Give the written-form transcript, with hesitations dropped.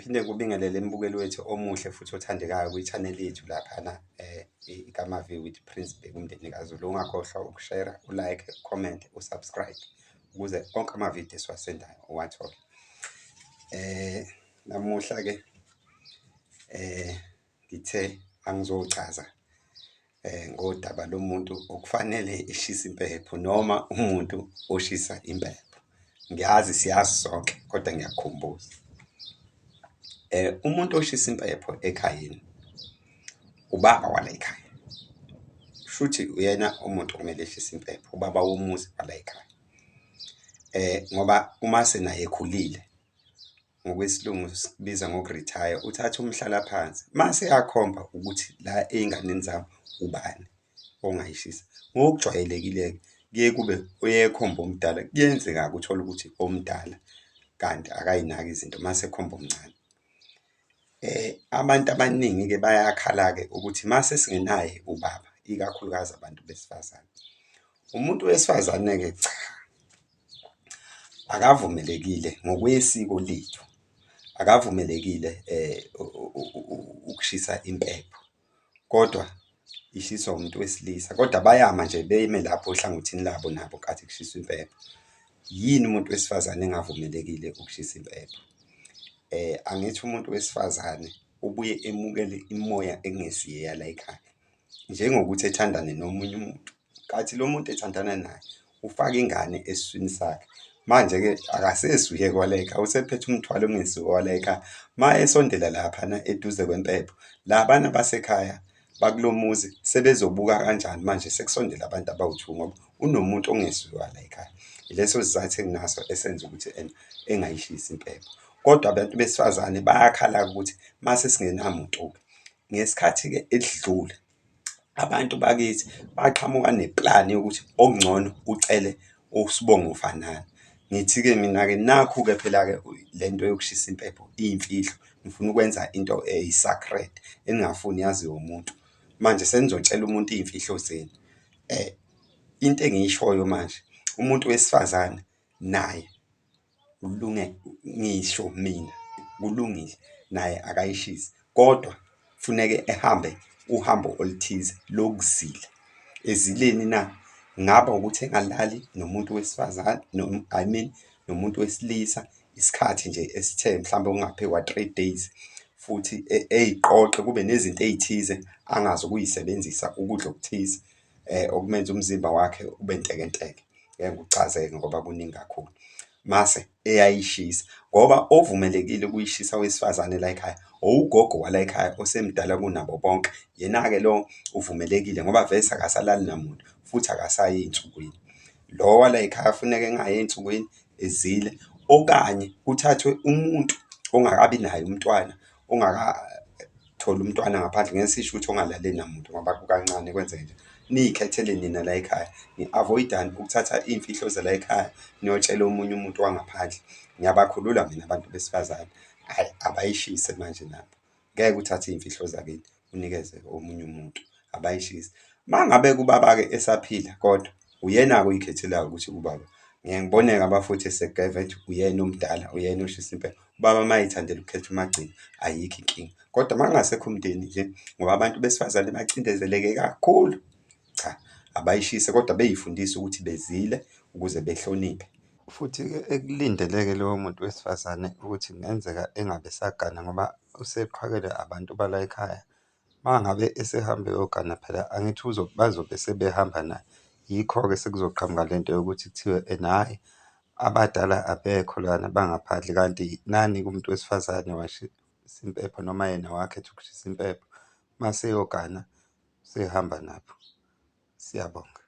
Ngiphinde ngikubingelele mbukeli wethu omuhle futhi othandekayo kwi-channel yethu laphana iKamavi with Prince Bheki umndeni kaZulu. Ungakhohlwa uku-share, u-like, comment, u-subscribe ukuze onke amavidiyo esiwasendayo uwathole. Namuhla-ke ngithe angizochaza ngodaba lomuntu okufanele eshise impepho noma umuntu oshisa impepho. Ngiyazi siyazi sonke kodwa ngiyakukhumbuza. Umuntu oshisa impepho ekhayeni ubaba wala ekhaya, shuthi uyena umuntu okumele eshise impepho, ubaba womuzi wala ekhaya. Ngoba uma senaye ekhulile ngokwesilungu sikubiza ngoku-retire, uthatha umhlalaphansi mase eyakhomba ukuthi la ey'nganeni zami ubani ongayishisa. Ngokujwayelekile-ke kuye kube uye ekhomba omdala, kuyenzeka-ke uthole ukuthi omdala kanti akayinaki izinto mase ekhomba omncane. Abantu abaningi-ke bayakhala-ke ukuthi mase singenaye ubaba, ikakhulukazi abantu besifazane. Umuntu wesifazane-ke cha, akavumelekile ngokwesiko lethu, akavumelekile ukushisa impepho, kodwa ishiswa umuntu wesilisa, kodwa bayama nje beme lapho ohlangothini labo nabo nkathi kushiswa impepho. Yini umuntu wesifazane engavumelekile ukushisa impepho? Angithi umuntu wesifazane ubuye emukele imimoya ekungesiye eyalayikhaya, njengokuthi ethandane nomunye umuntu, kanti lo muntu ethandana naye ufake ingane esiswini sakhe. Manje-ke akasesuye owalay'khaya usephethe umthwalo okungesiwo owalay'khaya. Uma esondela laphana eduze kwempepho, la bana basekhaya bakulo muzi sebezobuka kanjani manje sekusondele abantu abawu-two ngoba unomuntu ongesuye owalay'khaya. Ileso sizathu enginaso esenza ukuthi ena engayishisi impepho. Kodwa abantu besifazane bayakhala-ke ukuthi mase singenamuntu-ke. Ngesikhathi-ke esidlule abantu bakithi baqhamuka neplani yokuthi okungcono ucele uSibongo Fanana. Ngithi-ke mina-ke nakhu-ke phela-ke le nto yokushisa impepho iyimfihlo, ngifuna ukwenza into eyi-sacred engingafuni yaziwe umuntu. Manje senizotshela umuntu iy'mfihlo zenu. Into engiyishoyo manje, umuntu wesifazane naye kulunge ngisho mina kulungile naye akayishise, kodwa kufuneke ehambe uhambo oluthize lokuzila. Ezileni na? Kungaba ukuthi engalali nomuntu wesifazane I mean nomuntu wesilisa isikhathi nje esithe mhlawumbe okungaphe kwa-three days, futhi ey'qoqe kube nezinto ey'thize angazukuy'sebenzisa ukudla okuthize okumenza umzimba wakhe ube ntekenteke. Ngeke ngikuchaze-ke ngoba kuningi kakhulu. Mase eyayishisa ngoba ovumelekile ukuyishisa wesifazane layikhaya ugogo walayikhaya osemdala kunabo bonke. Yena-ke lo uvumelekile ngoba vese akasalali namuntu futhi akasayi ey'nsukwini. Lo walayikhaya funeka engayi ey'nsukwini ezile, okanye kuthathwe umuntu ongakabi naye umntwana, ongakatholi umntwana ngaphandle, ngeke sisho ukuthi ongalali namuntu ngoba kukancane kwenzeke nje. Niy'khethele nina layikhaya, ni-avoid-ani ukuthatha iy'mfihlo zalayikhaya niyotshela omunye umuntu wangaphandle. Ngiyabakhulula mina abantu besifazane, hhayi abayishise manje nabo. Ngeke uthathe iy'mfihlo zakini unikeze omunye umuntu, abayishise. Uma ngabe-ke ubaba-ke esaphila kodwa uyena-ke oy'khethelayo ukuthi ubaba. Ngiye ngibone-ke abafowethu esegeva ethi uyena omdala, uyena oshisa impepho. Ubaba uma ey'thandela ukukhetha umagcina, ayikho inkinga, kodwa uma kungasekho umndeni nje ngoba abantu besifazane bacindezeleke kakhulu, cha abayishise kodwa bey'fundise ukuthi bezile ukuze behloniphe. Futhi-ke ekulindeleke loyo muntu wesifazane ukuthi kungenzeka engabe esagana ngoba useqhakelwe abantu balayikhaya. Uma ngabe esehamba eyogana phela angithi bazobe sebehamba naye. Yikho-ke sekuzoqhamuka lento yokuthi kuthiwe ena hhayi abadala abekho lana bangaphandle, kanti nani-ke umuntu wesifazane washisa impepho noma yena wakhetha ukushisa impepho, mase eyogana usehamba nabo. Siyabonga.